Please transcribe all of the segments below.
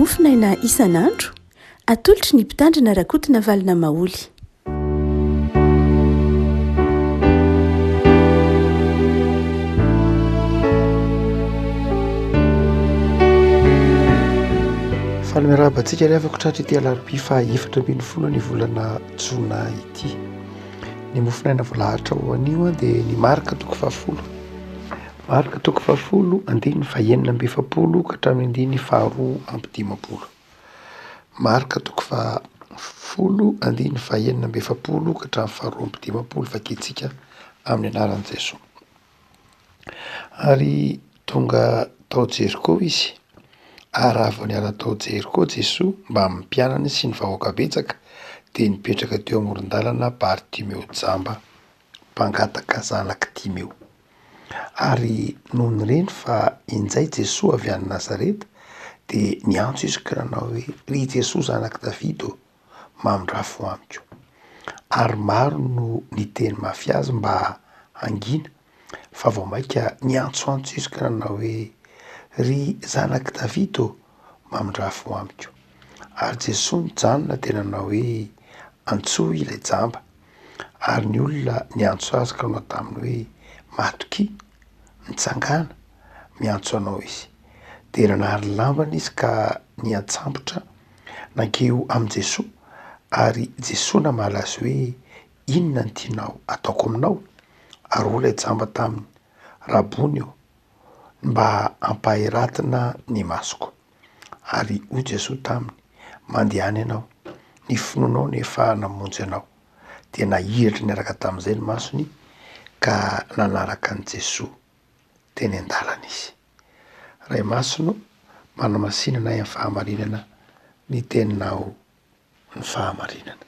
Mofonaina isan'andro, atolotry ny Mpitandrina Rakotonavalona Maholy. Faly miarahaba antsika ry havako tratra ity alarobia faha 14 ny volana jona ity. Ny mofonaina voalahatra ho anio dia ny marka toko fahafolo. Marka toko fahafolo andininy fahenina amby efapolo ka hatramin'ny andininy faharoa amby dimampolo. Marka toko fahafolo andininy fahenina amby efapolo ka hatramin'ny faharoa amby dimampolo vakintsika amin'ny anaran'i Jesoa. Ary tonga tao Jeriko izy, ary raha vao niala tao Jeriko Jesoa mbamin'ny mpianany sy ny vahoaka betsaka dia nipetraka teo amoron-dalana Bartimeo jamba. mpangataka zanak'i Timeo. Ary nony reny fa injay Jesoa avy any Nazareta, dia niantso izy ka nanao hoe, Ry Jesoa zanak'i Davida ô, mamindrà fo amiko. Ary maro no niteny mafy azy mba hangina, fa vao mainka niantsoantso izy ka nanao hoe, Ry zanak'i Davida ô, mamindrà fo amiko. Ary Jesoa nijanona dia nanao hoe, Antsoy ilay jamba. Ary ny olona niantso azy ka nanao taminy hoe, Matokia, mitsangàna, miantso anao izy. Dia nanary ny lambany izy ka niantsambotra nankeo amin'i Jesoa, ary Jesoa namaly azy hoe, Inona no tianao hataoko aminao? Ary hoy ilay jamba taminy, Rabony ô, mba hampahiratina ny masoko. Ary hoy Jesoa taminy, Mandehana ianao, ny finoanao no efa namonjy anao. Dia nahiratra niaraka tamin'izay ny masony ka nanaraka an'i Jesoa teny an-dalana izy. Ray Masina ô, manamasina anay amin'ny fahamarinana ny teninao ny fahamarinana.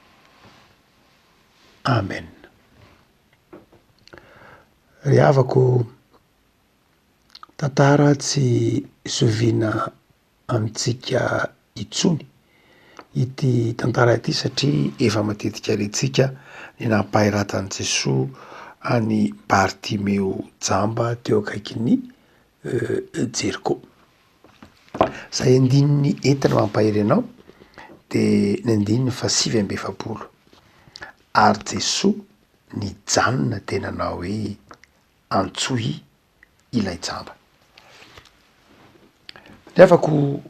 Amen. Ry havako, Tantara tsy zoviana amintsika intsony ity tantara ity satria efa matetika rentsika ny nampahiratan'i Jesoa an'i Bartimeo jamba teo akaikin'i Jeriko. Izay andininy entina mampahery anao de ny andininy faha 49, ary Jesoa nijanona dia nanao hoe Antsoy ilay jamba. Ny havako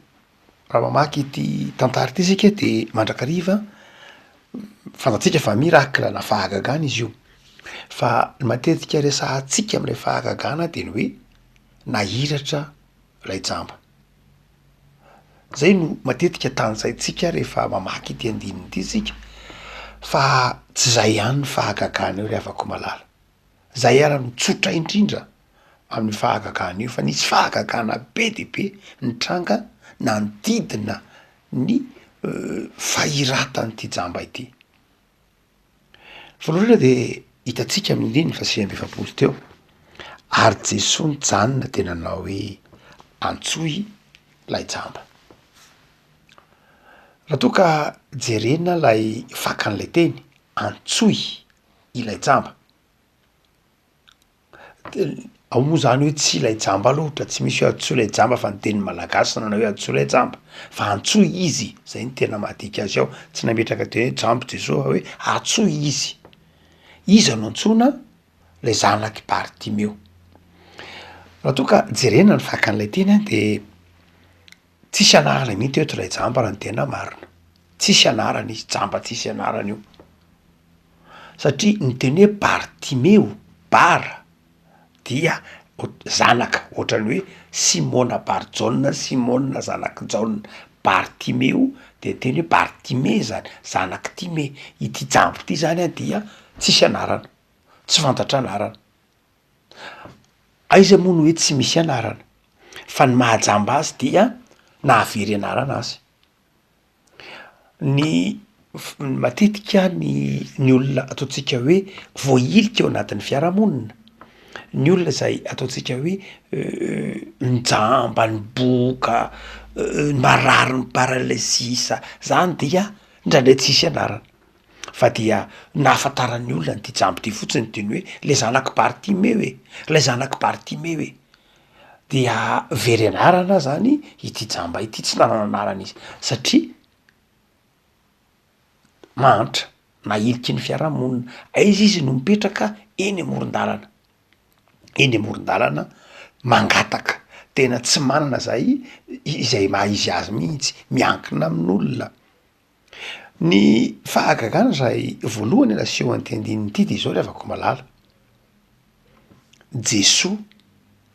raha mamaky ity tantara ity isika de mandrakariva fantatsika fa miracle na fahagagana izy io, fa ny matetika resahantsika am'le fahagagana de ny hoe nahiratra lay jamba, zay no matetika tanisaintsika rehefa mamaky ity andininy ity isika fa tsy zay ihany ny fahagagana eo ry havako malala. Zay ara no tsotra indrindra amin'io fahagagana io fa nisy fahagagana be dia be nitranga nanodidina ny fahiratan'ity jamba ity. Voalohany indrindra de hitantsika amin'ny andininy faha 49 teo, ary Jesoa nijanona de nanao hoe antsoy ilay jamba. Raha toa ka jerena lay fakan'ilay teny antsoy ilay jamba. Ao moa zany hoe tsy ilay jamba loatra, tsy misy hoe antsoy ilay jamba fa ny teny malagasy no nanao hoe antsoy ilay jamba, fa antsoy izy, zay no tena mahadika azy ao, tsy nametraka teny hoe jamba Jesoa fa hoe antsoy izy, iza no antsoina? Lay zanak'i Bartimeo. Raha toa ka jerena ny fakan'ilay teny an de tsisy anarana mihitsy eto ilay jamba raha ny tena marina, tsisy anarana izy, jamba tsisy anarana io. Satria ny teny hoe Bartimeo, Bar, dia zanaka, ohatran'ny hoe Simona Barjaona, Simona zanak'i Jaona, Bartimeo de ny teny hoe Bartime zany, zanak'i Time, ity jamba ity zany an dia tsisy anarana, tsy fantatra anarana. Aiza moa no hoe tsy misy anarana? Fa ny maha jamba azy dia nahavery anarana azy. Ny matetika ny ny olona ataontsika hoe voahilika ao anatin'ny fiarahamonina, ny olona zay ataontsika hoe ny jamba, ny boka, ny marary ny paralysis zany dia indraindray tsisy anarana fa dia nahafantaran'ny olona an'ity jamba ity fotsiny de ny hoe le zanak'i Bartimeo e, lay zanak'i Bartimeo e. Dia very anarana zany ity jamba ity, tsy nanana anarana izy satria mahantra, nahiliky ny fiarahamonina, aiza izy no mipetraka? Eny amoron-dalana, eny amoron-dalana mangataka, tena tsy manana zay izay maha izy azy mihitsy, miankina amin'olona. Ny fahagagana zay voalohany naseho an'ity andininy ity de izao ry havako malala, Jesoa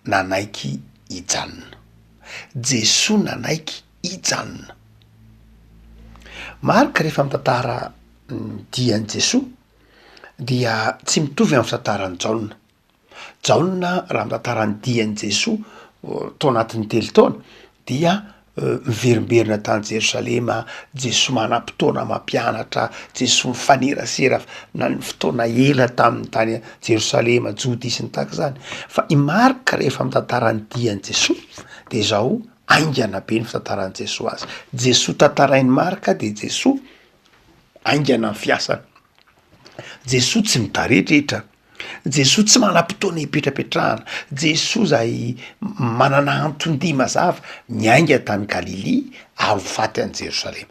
nanaiky hijanona, Jesoa nanaiky hijanona. Marc rehefa mitantara ny dian'i Jesoa dia tsy mitovy amin'ny fitantaran'i Jaona. Jaona raha mitantara ny dian'i Jesoa tao anatin'ny telo taona dia miverimberina tany Jerosalema, Jesoa manam-potoana mampianatra, Jesoa mifanerasera na ny fotoana ela taminy tany Jerosalema, Jodia sy ny tahaka izany, fa i Marka rehefa mitantara ny dian'i Jesoa de zao haingana be ny fitantaran'i Jesoa azy, Jesoa tantarain'i Marka de Jesoa haingana ny fiasany, Jesoa tsy mitaredretra. Jesoa tsy manam-potoana hipetrapetrahana, Jesoa izay manana anton-dia mazava, niainga tany Galilia ary ho faty any Jerosalema.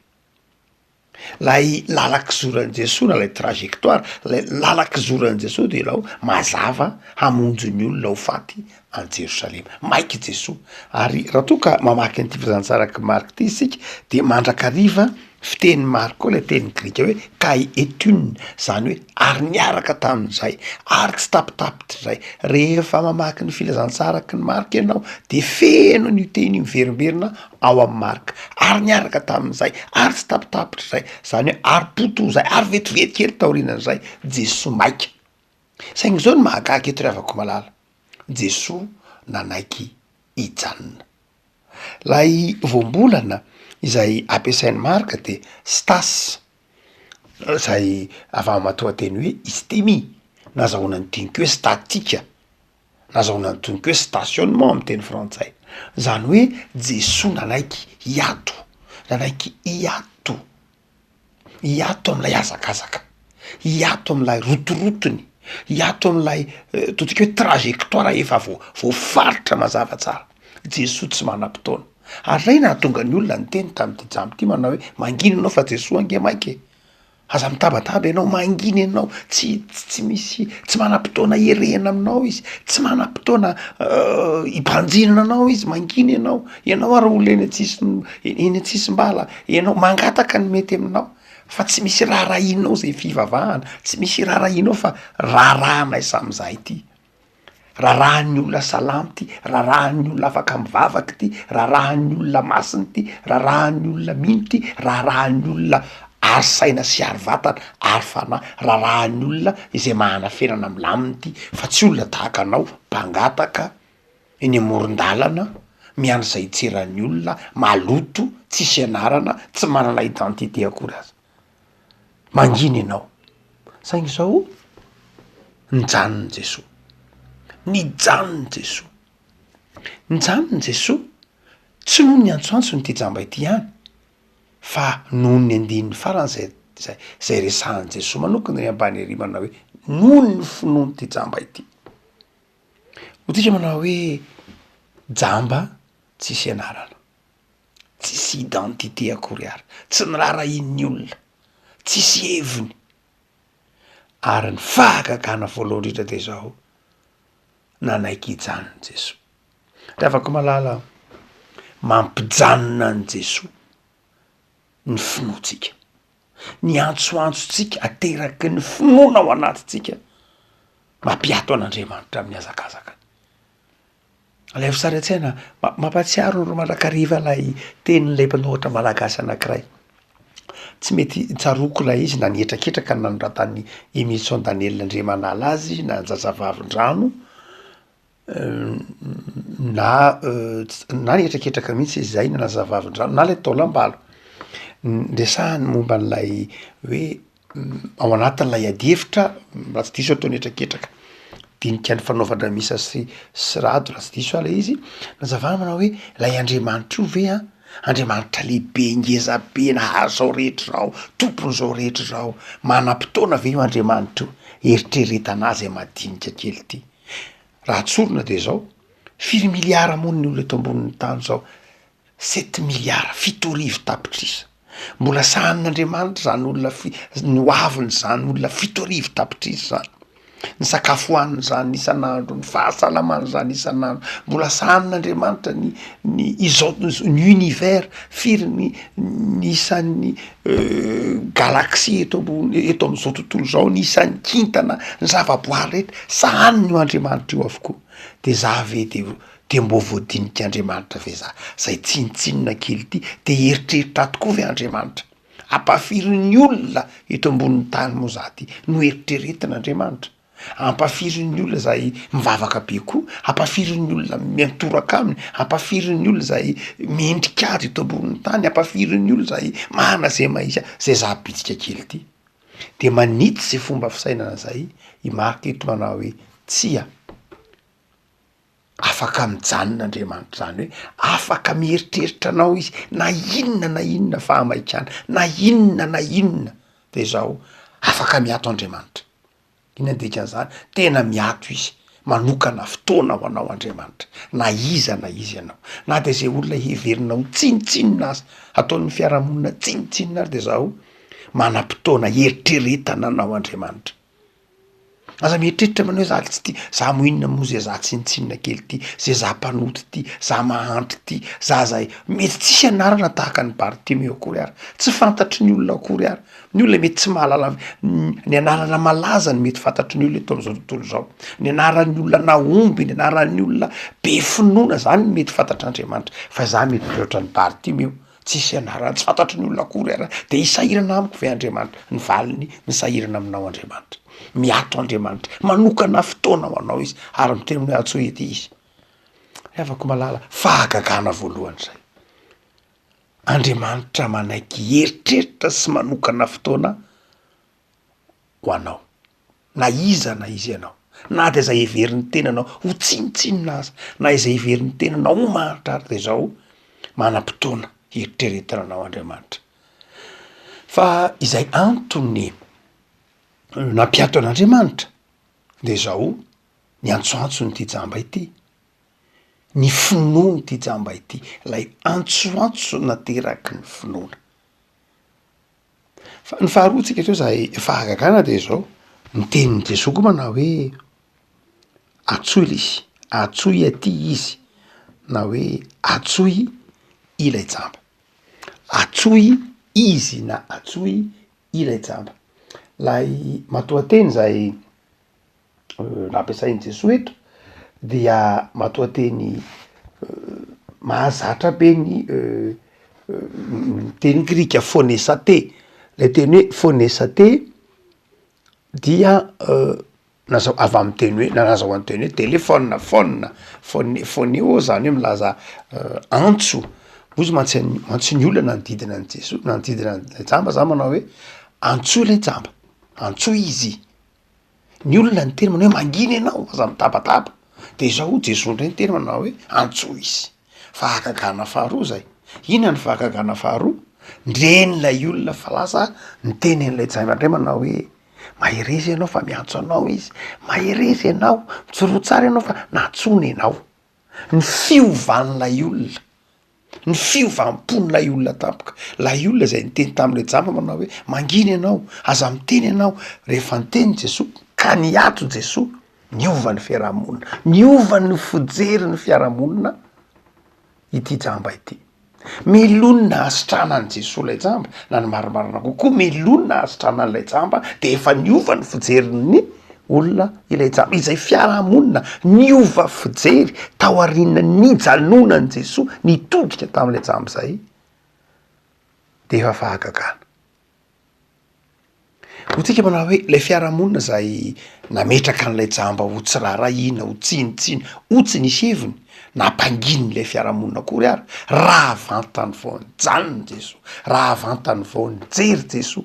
Ilay lalan-kizoran'i Jesoa na ilay trajectoire, ilay lalan-kizoran'i Jesoa dia ilay mazava hamonjy ny olona ho faty any Jerosalema. Maika i Jesoa. Ary raha toa ka mamaky an'ity filazantsarak'i Marka ity isika dia mandrakariva fitenin'i Marka koa ilay teny grika hoe kai etun, izany hoe ary niaraka tamin'izay, ary tsy tapitapitr'izay. Rehefa mamaky ny filazantsaraky ny Marka ianao de feno an'io teny io miverimberina ao amin'i Marka, ary niaraka tamin'izay, ary tsy tapitapitr'izay, izany hoe ary poto izay, ary vetivety kely taorianan'izay, Jesoa maika. Saingy izao no mahagaga eto ry havako malala, Jesoa nanaiky hijanona. Ilay voambolana izay ampiasain'i Marka dia stas, izay avy amin'ny matoanteny hoe istemi, nazahoana ny teny koa hoe statika, nazahoana ny teny koa hoe stationnement amin'ny teny frantsay. Izany hoe Jesoa nanaiky hiato, nanaiky hiato. Hiato amin'ilay hazakazaka, hiato amin'ilay rotorotony, hiato amin'ilay ataontsika hoe trajectoire efa voa-voafaritra mazava tsara. Jesoa tsy manam-potoana. Ary zay nahatonga ny olona niteny tamin'ity jamba ity manao hoe mangina ianao fa Jesoa ange maika e! Aza mitabataba ianao, mangina ianao, tsy tsy misy tsy manam-potoana hierehana aminao izy, tsy manam-potoana hibanjinana anao izy, mangina ianao, ianao ary olona eny an-tsisin- eny an-tsisim-bala, ianao mangataka ny mety aminao fa tsy misy raharahianao zay fivavahana, tsy misy raharahianao fa raharahanay samy zahay ty. Rarahan'ny olona salamo ty, rarahan'ny olona afaka mivavaka ty, rarahan'ny olona masina ty, rarahan'ny olona mino ty, rarahan'ny olona ary saina sy ary vatana ary fanahy, rarahan'ny olona izay manana fiainana milamina ty, fa tsy olona tahaka anao mpangataka eny amoron-dalana, miandry izay hitseran'ny olona, maloto, tsisy anarana, tsy manana identité akory aza. Mangina ianao. Saingy izao, nijanona Jesoa. Nijanona Jesoa. Nijanona Jesoa, tsy noho ny antsoantsony ity jamba ity ihany, fa noho ny andininy farany zay zay zay resahan'i Jesoa manokana eny ambany ery manao hoe noho ny finoan'ity jamba ity. Hoy tsika manao hoe jamba tsisy anarana. Tsisy identité akory ary, tsy niraharahian'ny olona, tsisy heviny. Ary ny fahagagana voalohany indrindra dia izao, nanaiky hijanona Jesoa. Ry havako malala, mampijanona an'i Jesoa ny finoantsika. Ny antsoantsontsika ateraky ny finoana ao anatintsika, mampiato an'Andriamanitra amin'ny hazakazaka. Alaivo sary an-tsaina, mampahatsiaro anao mandrakariva ilay tenin'ilay mpanoratra malagasy anankiray. Tsy mety tsaroako ilay izy na ny hetraketraka no nanoratan'i Emilson Daniel Andriamanala azy na ny zazavavindrano na na ny hetraketraka mihitsy izy zay na ny zazavavindrano na ilay taolambalo. Resahany momba an'ilay hoe ao anatin'ilay adihevitra raha tsy diso aho toa nihetraketraka, dinika nifanaovan-dRamisa Misa sy sy Rado raha tsy diso aho ilay izy, nazavana manao hoe ilay Andriamanitra io ve an, Andriamanitra lehibe ngeza be nahary izao rehetra izao, tompon'izao rehetra izao, manam-potoana ve io Andriamanitra io? Eritreretana azy madinika kely ity. Raha tsorina de izao, Firy miliara moa ny olona eto ambonin'ny tany zao? Sept milliards, 7000 tapitrisa. Mbola sahanin'Andriamanitra zany olona fi- ny ho avin'izany olona 7000 tapitrisa zany. Ny sakafo hohaniny zany isan'andro, ny fahasalamany zany isan'andro, mbola sahanin'Andriamanitra ny ny izao ny univers, firy ny ny isan'ny galaxie eto ambony eto am'zao tontolo zao, ny isan'ny kintana, ny zavaboary rehetra, sahaniny io Andriamanitra io avokoa, de za ve de de mbô voadinik'Andriamanitra ve za, zay tsinontsinona kely ty, de hieritreritra ahy tokoa ve Andriamanitra? Ampafirin'ny olona eto ambonin'ny tany moa za ty no eritreretin'Andriamanitra? Ampafirin'ny olona zay mivavaka be koa, ampafirin'ny olona miantoraka aminy, ampafirin'ny olona zay mendrika azy eto ambonin'ny tany, ampafirin'ny olona zay manana zay maha izy azy, zay za bitsika kely ty. De manitsy zay fomba fisainana zay i Marc eto manao hoe tsia. Afaka mijanona Andriamanitra, izany hoe afaka mieritreritra anao izy na inona na inona fahamaikana, na inona na inona, de izao, afaka miato Andriamanitra. Inona ny dikan'izany? Tena miato izy, manokana fotoana ho anao Andriamanitra, na iza na iza ianao, na de zay olona heverina ho tsinontsinona aza, ataon'ny fiarahamonina tsinontsinona ary de izao, manam-potoana hieritreretana anao Andriamanitra. Aza mieritreritra manao hoe za tsy tia, za moa inona moa zay za tsinontsinona kely ty, zay za mpanota ty, za mahantra ty, za zay, mety tsisy anarana tahaka an'i Bartimeo akory ary, tsy fantatry ny olona akory ary, ny olona mety tsy mahalala ny anarana malaza no mety fantatry ny olona eto am'zao tontolo zao, ny anaran'ny olona nahomby, ny anaran'ny olona be finoana zany no mety fantatr'Andriamanitra, fa za mety mihoatra an'i Bartimeo. Tsisy anarana, tsy fantatry ny olona akory ary de hisahirana amiko ve Andriamanitra? Ny valiny, misahirana aminao Andriamanitra. Miato Andriamanitra, manokana fotoana ho anao Izy ary miteny aminao hoe antsoy ety Izy. Ry havako malala, fahagagana voalohany izay. Andriamanitra manaiky hieritreritra sy manokana fotoana ho anao. Na iza na iza ianao, na dia izay heverin'ny tenanao ho tsinontsinona aza, na izay heverin'ny tenanao ho mahantra ary dia izao manam-potoana hieritreretana anao Andriamanitra. Fa izay antony nampiato an'Andriamanitra dia izao, ny antsoantson'ity jamba ity, ny finoan'ity jamba ity, ilay antsoantso nateraky ny finoana. Fa ny faharoa tsika teo zay fahagagana de zao, ny tenin'i Jesoa koa manao hoe antsoy lesy, antsoy aty izy na hoe antsoy ilay jamba, antsoy izy na antsoy ilay jamba. Lay matoanteny zay nampiasain'i Jesoa eto dia matoanteny mahazatra be ny teny grika phonesate, lay teny hoe phonesate dia naza- avy amin'ny teny hoe nazahoany teny hoe telefaonina, phone, phone- phoneo zany hoe milaza antso, hozy mantsy an- mantsy ny olona nanodidina an'i Jesoa, nanodidina an'ilay jamba zany manao hoe antsoy ilay jamba, antsoy izy. Ny olona niteny manao hoe mangina ianao, aza mitabataba, de izao Jesoa indray niteny manao hoe antsoy izy. Fahagagana faharoa zay. Inona ny fahagagana faharoa? Ndren'ilay olona fa lasa niteny an'ilay jamba indray manao hoe mahereza ianao fa miantso anao izy, mahereza ianao, mijoroa tsara ianao fa nantsoina ianao. Ny fiovan'ilay olona. Ny fiovam-pon'ilay olona tampoka, ilay olona izay niteny tamin'ilay jamba manao hoe, mangina ianao, aza miteny ianao, rehefa niteny Jesoa ka niato Jesoa, niova ny fiarahamonina, niova ny fijery ny fiarahamonina ity jamba ity. Mialoha ny nahasitrana an'i Jesoa ilay jamba, na ny marimarina kokoa, mialoha ny nahasitrana an'ilay jamba de efa niova ny fijerin'ny olona ilay jamba, izay fiarahamonina niova fijery taorian'ny nijanonan'i Jesoa nitodika tamin'ilay jamba izay de efa fahagagana. Hoy tsika manao hoe ilay fiarahamonina izay nametraka an'ilay jamba ho tsy raharahiana, ho tsinontsinona, ho tsy nisy heviny, nampanginin'ilay fiarahamonina akory ary, raha vantany vao nijanona Jesoa, raha vantany vao nijery Jesoa,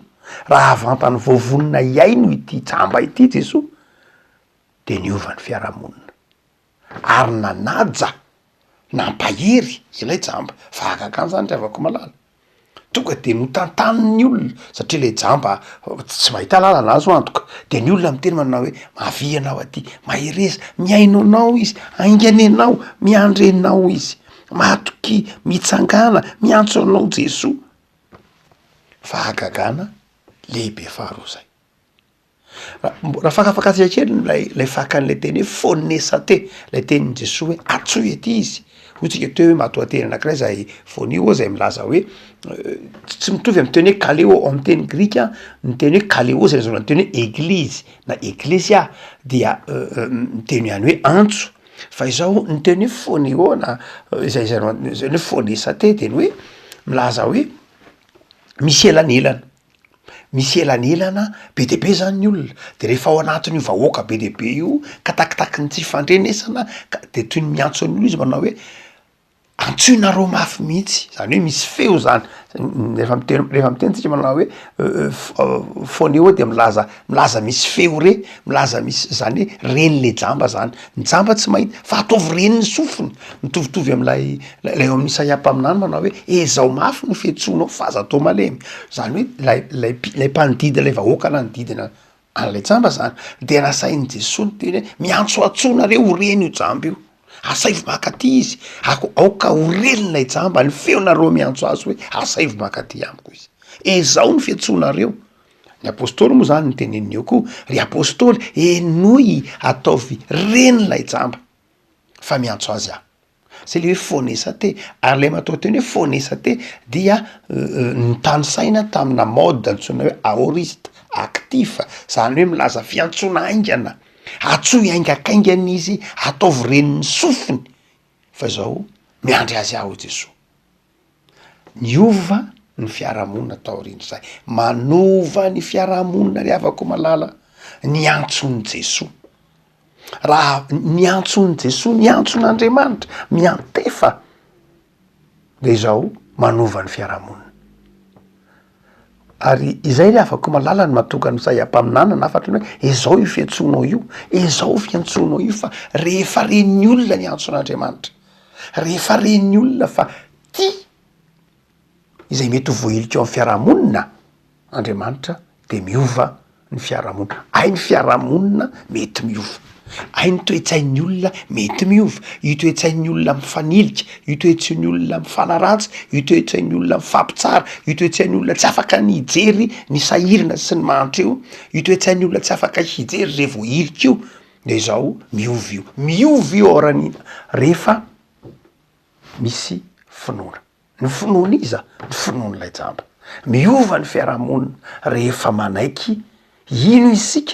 Raha vantany vao vonona hihaino ity jamba ity Jesoa dia niova ny fiarahamonina ary nanaja, nampahery ilay jamba. Fahagagana izany ry havako malala. Tonga dia notantanin'ny olona satria ilay jamba tsy mahita lalana azo antoka. De ny olona miteny manao hoe avia ianao aty, mahereza, mihaino anao izy, haingana ianao, miandry anao izy, matokia, mitsangàna, miantso anao Jesoa. Fahagagana lehibe faharoa zay. Raha fakafakantsika kely ilay ilay fakan'ilay teny hoe phonesate, ilay tenin'i Jesoa hoe antsoy aty izy, hoy tsika teo hoe matoanteny anankiray zay phoneo zay milaza hoe tsy mitovy amy teny hoe kaleo ao amy teny grika ny teny hoe kaleo zay azahoana ny teny hoe eglizy na eklesia dia miteny ihany hoe antso, fa izao ny teny hoe phoneo na izay izay zany hoe phonesate de ny hoe milaza hoe misy elanelana. Misy elanelana be dia be zany ny olona, de rehefa ao anatin'io vahoaka be dia be io ka takitakin'ny ny tsy fandrenesana ka de toy ny miantso an'io izy manao hoe antsoinareo mafy mihitsy, zany hoe misy feo zany, rehefa miteny rehefa miteny tsika manao hoe phoneo de milaza milaza misy feo re, milaza misy zany hoe ren'le jamba zany, ny jamba tsy mahita fa ataovy ren'ny sofiny, mitovitovy am'lay Ilay ao amin'ny Isaia mpaminany manao hoe, Ezao mafy ny fiantsoanao fa aza atao malemy. Izany hoe ilay ilay mpi- ilay mpandidy ilay vahoaka nanodidina an'ilay jamba zany de nasain'i Jesoa niteny hoe, miantsoantsoa nareo ho reny io jamba io, asaivo mankaty izy, ako- aoka ho ren'ilay jamba ny feonareo miantso azy hoe asaivo mankaty amiko izy. Ezao ny fiantsoanareo. Ny apostoly moa zany noteneniny eo koa, ry apostoly, henoy ataovy ren'ilay jamba fa miantso azy aho. Zay le hoe phonesate, ary le matoanteny hoe phonesate dia notanisaina tamina mode antsoina hoe aoriste actif, zany hoe milaza fiantsoana haingana, antsoy haingakaingana izy, ataovy ren'ny sofiny fa izao miandry azy aho hoy Jesoa. Niova ny fiarahamonina taorian'izay, manova ny fiarahamonina ry havako malala ny antson'i Jesoa. Raha ny antson'i Jesoa, ny antson'Andriamanitra miantefa de izao manova ny fiarahamonina. Ary izay ry havako malala no mahatonga an'i Isaia mpaminany nanafatra ny hoe ezao io fiantsoanao io, ezao fiantsoanao io fa rehefa ren'ny olona ny antson'Andriamanitra, rehefa ren'ny olona fa tia izay mety ho voahilika eo amin'ny fiarahamonina Andriamanitra de miova ny fiarahamonina, hay ny fiarahamonina mety miova, hay ny toe-tsain'ny olona mety miova, io toe-tsain'ny olona mifanilika, io toe-tsain'ny olona mifanaratsy, io toe-tsain'ny olona mifampitsara, io toe-tsain'ny olona tsy afaka ny hijery ny sahirana sy ny mahantra io, io toe-tsain'ny olona tsy afaka hijery zay voahilika io, de izao miova io, miova io aoriana rehefa misy finoana. Ny finoan'iza? Ny finoan'ilay jamba. Miova ny fiarahamonina rehefa manaiky hino isika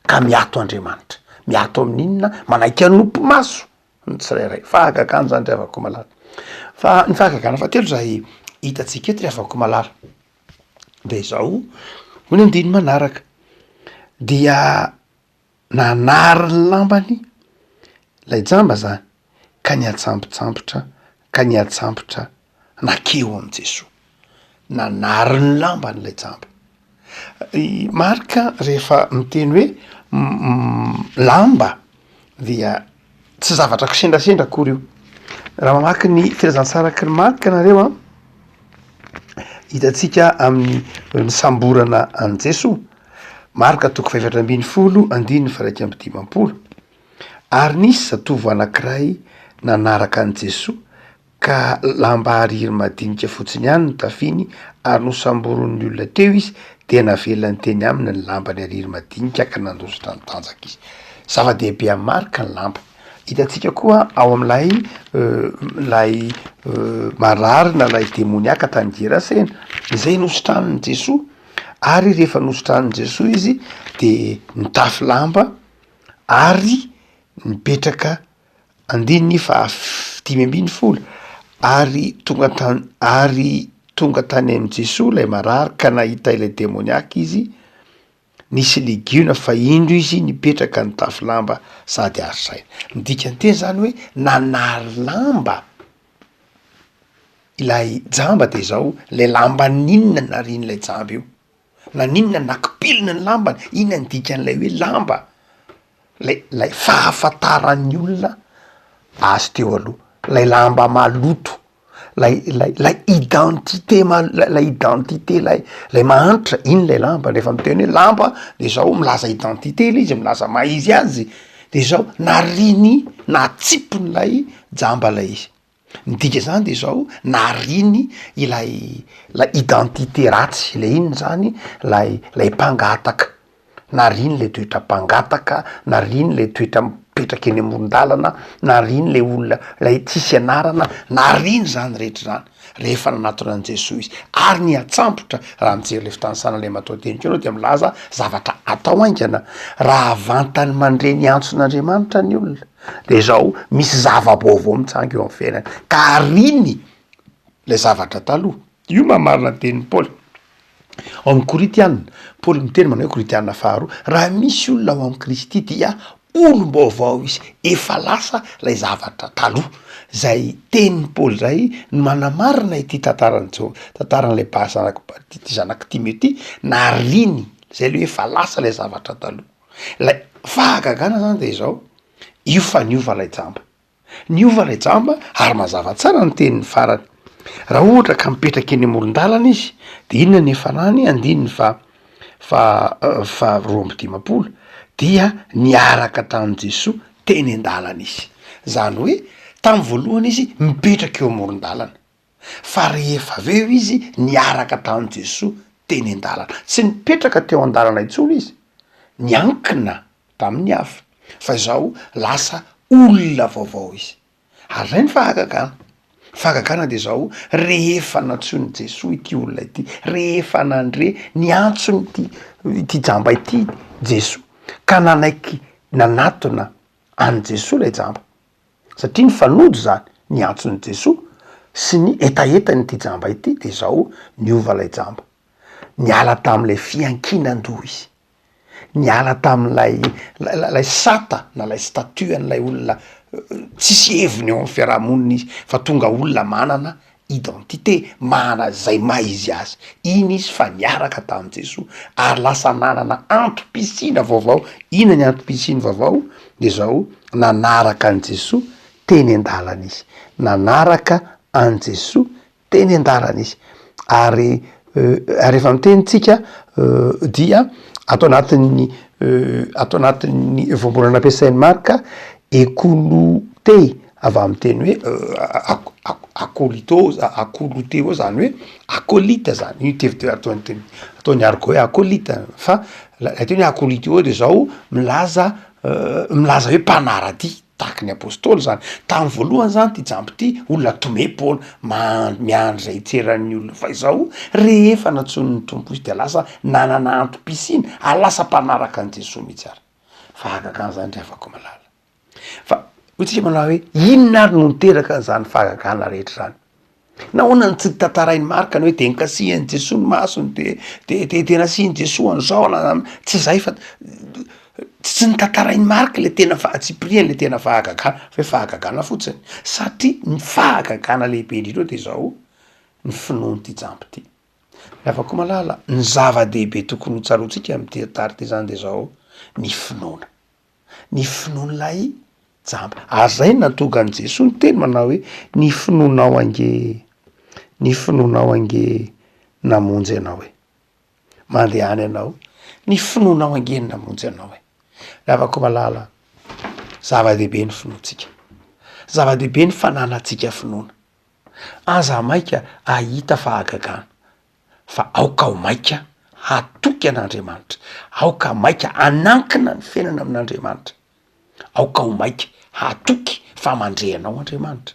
ka miato Andriamanitra. Miato amin'inona? Manaiky hanopy maso ny tsirairay. Fahagagana izany ry havako malala. Fa ny fahagagana fahatelo izay hitantsika eto ry havako malala de izao, hoy ny andininy manaraka, dia Nanary ny lambany ilay jamba zany ka niatsambotsambotra ka niatsambotra nakeo amin'i Jesoa. Nanary ny lambany ilay jamba. I Marka rehefa miteny hoe lamba dia tsy zavatra kisendrasendra akory io. Raha mamaky ny filazantsaraky ny Marka nareo an, hitantsika amin'ny nisamborana an'i Jesoa. Marka toko fahefatra ambinifolo andininy faha-iraika amby dimampolo. Ary nisy zatovo anankiray nanaraka an'i Jesoa ka lamba hariry madinika fotsiny ihany no tafiny ary nosamborin'ny olona teo izy dia navelany teny aminy ny lambany hariry madinika ka nandositra nitanjaka izy. Zava-dehibe amin'i Marka ny lamba. Hitantsika koa ao amin'ilay ilay marary na ilay demoniaka tany Gerasena izay nositranin'i Jesoa ary rehefa nositranin'i Jesoa izy de nitafy lamba ary nipetraka andininy faha 15 ary tonga tany ary tonga tany amin'i Jesoa ilay marary ka nahita ilay demoniaka izy, nisy legiona fa indro izy nipetraka nitafy lamba sady ary saina. Ny dikan-teny zany hoe nanary lamba ilay jamba de zao, le lamba n'inona narian'ilay jamba io? Naninona nakipilina ny lambany? Inona ny dikan'ilay hoe lamba? Lay lay fahafantaran'ny olona azy teo aloha, lay lamba maloto. Lay lay lay identité ma- lay identité lay lay mahantra, iny lay lamba, rehefa miteny hoe lamba de zao milaza identité le izy, milaza maha izy azy, de zao nariany natsipiny lay jamba lay izy. Ny dika zany de zao, nariany ilay lay identité ratsy, le inona zany, lay lay mpangataka, nariany le toetra mpangataka, nariany le toetra mipetraka eny amoron-dalana, nariany le olona lay tsisy anarana, nariany zany rehetra zany rehefa nanatona an'i Jesoa izy, ary nihatsambotra, raha mijery le fitanisana le matoanteny koa anao de milaza zavatra atao haingana, raha vantany mandre ny antson'Andriamanitra ny olona de zao misy zava-baovao mitsanga eo amin'ny fiainany ka ariany le zavatra taloha, io mahamarina ny tenin'i Paoly. Ao amin'ny Korintiana, Paoly miteny manao hoe Korintiana faharoa, raha misy olona ao amin'i Kristy dia olom-baovao izy, efa lasa ilay zavatra taloha. Zay tenin'i Paoly zay no manamarina ity tantaran'i Jo- tantaran'ilay ba- zanak'i ba- ity zanak'i Timeo ity, nariany zay le hoe efa lasa ilay zavatra taloha. Ilay fahagagana zany de izao, io fa niova ilay jamba. Niova ilay jamba ary mazava tsara ny teniny farany. Raha ohatra ka mipetraka eny amoron-dalana izy de inona ny hiafarany? Andininy faha faha faha 52 dia niaraka tamin'i Jesoa teny an-dalana izy. Zany hoe tamin'ny voalohany izy mipetraka eo amoron-dalana fa rehefa avy eo izy niaraka tamin'i Jesoa teny an-dalana. Tsy nipetraka teo an-dalana intsony izy, niankina tamin'ny hafa fa izao lasa olona vaovao izy. Ary zay ny fahagagana. Fahagagana de zao, rehefa nantsoin'i Jesoa ity olona ity, rehefa nandre ny antson'ity ity jamba ity Jesoa ka nanaiky nanatona an'i Jesoa ilay jamba, satria nifanojo zany ny antson'i Jesoa sy ny hetahetan'ity jamba ity, de zao niova ilay jamba, niala tamin'ilay fiankinan-doha izy. niala tamin'ilay ilay sata na ilay statut an'ilay olona tsisy heviny eo amin'ny fiarahamonina izy fa tonga olona manana identité, manana izay maha izy azy, iny izy fa niaraka tamin'i Jesoa ary lasa nanana antom-pisiana vaovao, inona ny antom-pisiany vaovao? De zao, nanaraka an'i Jesoa teny an-dalana izy, nanaraka an'i Jesoa Teny an-dalana izy. Ary rehefa miteny tsika dia ato anatin'ny ato anatin'ny voambolana ampiasain'i Marka, ekolotei avy amin'ny teny hoe akolito akoloteo zany hoe akolita zany, io tevy ataony teny ataon'ny argot hoe akolita fa ilay teny hoe akoliteo de zao milaza milaza hoe mpanaradia. Tahaky ny apostoly zany. Tamin'ny voalohany zany ty jamba ty olona tomem-poana, ma- miandry zay hitseran'ny olona fa izao rehefa nantsoin'ny Tompo izy de lasa nanana antom-pisiana ary lasa mpanaraka an'i Jesoa mihitsy ary. Fahagagana zany ry havako malala. Fa hoy tsika manao hoe inona ary no niteraka an'izany fahagagana rehetra zany? Nahoana no tsy tantarain'i Marka ny hoe de nikasihan'i Jesoa ny masony de de de de nasian'i Jesoa an'izao na tsy zay fa tsy notantarain'i Marka le tena fahatsipiriany le tena fahagagana fa hoe fahagagana fotsiny satria ny fahagagana lehibe indrindra eo de zao ny finoan'ity jamba ity. Ry havako malala, ny zava-dehibe tokony ho tsaroantsika amin'ity tantara ity zany de zao ny finoana. Ny finoan'ilay jamba. Ary zay no nahatonga an'i Jesoa niteny manao hoe, ny finoanao ange, ny finoanao ange namonjy anao e. Mandehana ianao, ny finoanao ange no namonjy anao e. Ry havako malala, zava-dehibe ny finoantsika. Zava-dehibe ny fananantsika finoana. Aza maika hahita fahagagana. fa aoka ho maika hatoky an'Andriamanitra, aoka maika hanankina ny fiainana amin'Andriamanitra, aoka ho maika hatoky fa mandre anao Andriamanitra,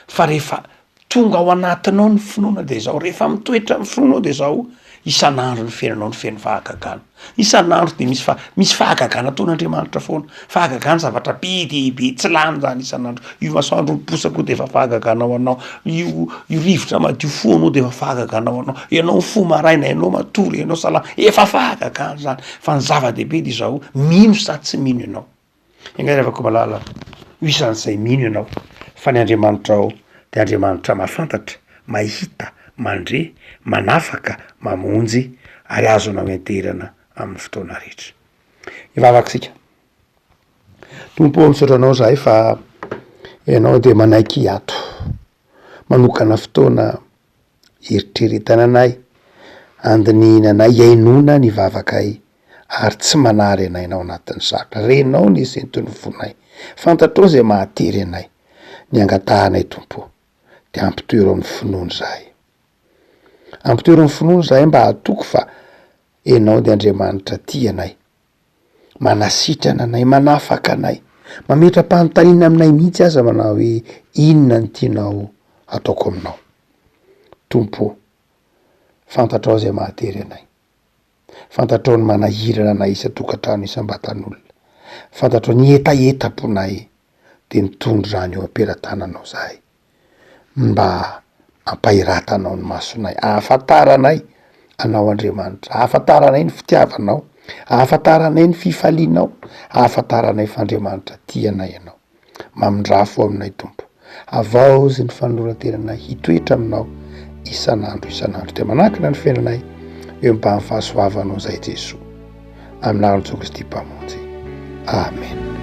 fa rehefa tonga ao anatinao ny finoana de zao, rehefa mitoetra ny finoanao de zao, isan'andro ny fiainanao no feno fahagagana. Isan'andro de misy fa- misy fahagagana ataon'Andriamanitra foana, fahagagana zavatra be dia be tsy lany zany isan'andro, io masoandro miposaka io de efa fahagagana ho anao, io io rivotra madio fohanao de efa fahagagana ho anao, ianao mifoha maraina, ianao matory, ianao salama, efa fahagagana zany, fa ny zava-dehibe de izao, mino sa tsy mino ianao? Enga ry havako malala, ho isan'izay mino ianao fa ny Andriamanitrao dia Andriamanitra mahafantatra, mahita, mandre, manafaka, mamonjy ary azonao ianteherana amin'ny fotoana rehetra. Hivavaka isika. Tompo ô, misaotra Anao izahay fa Ianao dia manaiky hiato. Manokana fotoana hieritreretana anay, handinihina anay, hihainoana ny vavakay ary tsy manary anay na ao anatin'ny sarotra. Renao ny senton'ny fonay. Fantatrao izay mahatery anay. Ny angatahanay Tompo ô, dia ampitoero amin'ny finoana izahay. Ampitoero amin'ny finoana izahay mba hahatoky fa Ianao dia Andriamanitra tia anay. Manasitrana anay, manafaka anay, mametra-panontaniana aminay mihitsy aza manao hoe inona no tianao hataoko aminao. Tompo ô, fantatrao izay mahatery anay. Fantatrao ny manahirana anay isan-tokantrano isam-batan'olona. Fantatrao ny hetahetam-ponay dia mitondra izany eo am-pelatananao izahay. Mba ampahiratanao ny masonay, ahafantaranay Anao Andriamanitra, ahafantaranay ny fitiavanao, ahafantaranay ny fifalianao, ahafantaranay fa Andriamanitra tia anay Ianao. Mamindrafo fo aminay Tompo. Havaozy ny fanoloran-tenanay hitoetra aminao isan'andro isan'andro. Dia manankina ny fiainanay eo ambany fahasoavanao izay Jesoa. Amin'ny anaran'i Jesoa Kristy Mpamonjy. Amen.